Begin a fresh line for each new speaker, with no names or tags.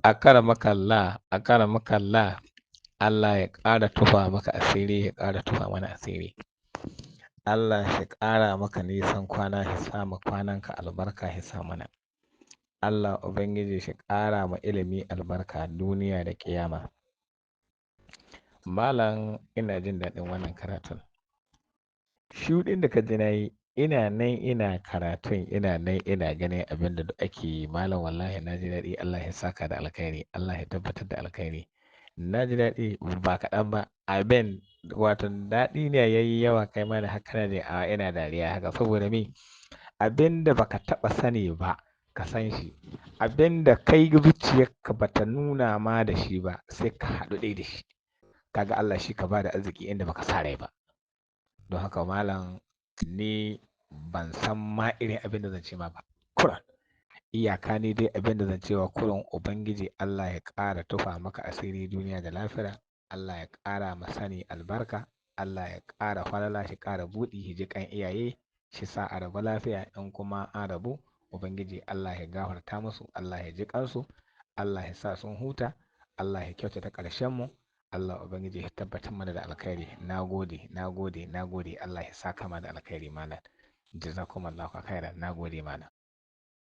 Akaramakallah, akaramakallah. Allah ya ƙara tufa maka asiri, ya ƙara tufa mana asiri. Allah shi ƙara maka nisan kwana, ya sa ma kwananka albarka, ya sa mana. Allah Ubangiji shi ƙara ma ilimi albarka duniya da ƙiyama. Malam, ina jin daɗin wannan karatun. Shuɗin da ka ji na yi, ina nan ina karatun, ina nan ina ganin abin da duk ake yi. Malam, wallahi na ji daɗi. Allah ya saka da alkhairi, Allah ya tabbatar da alkhairi. Na ji daɗi ba kaɗan ba. Abin wato daɗi ne ya yi yawa, kai ma da haka na je a ina dariya haka saboda me? Abin da baka taɓa sani ba ka san shi. Abin da kai zuciyarka bata nuna ma da shi ba, sai ka haɗu ɗai da shi. Kaga Allah shi ka ba da arziki inda baka sa rai ba. Don haka malam, ni ban san ma irin abin da zan ce ma ba. Kuran iyaka ne dai abin da zan cewa kuran Ubangiji Allah ya ƙara tufa maka asiri duniya da lafira. Allah ya ƙara ma sani albarka. Allah ya ƙara falala, shi ƙara buɗi, shi kan iyaye, shi sa a rabu lafiya. In kuma an rabu, Ubangiji Allah ya gafarta musu, Allah ya ji kansu, Allah ya sa sun huta, Allah ya kyautata ƙarshen mu. Allah Ubangiji ya tabbatar mana da alkhairi. Na gode, na gode, na gode. Allah ya saka mana da alkhairi, malam. Jazakumullahu khairan. Na gode, malam.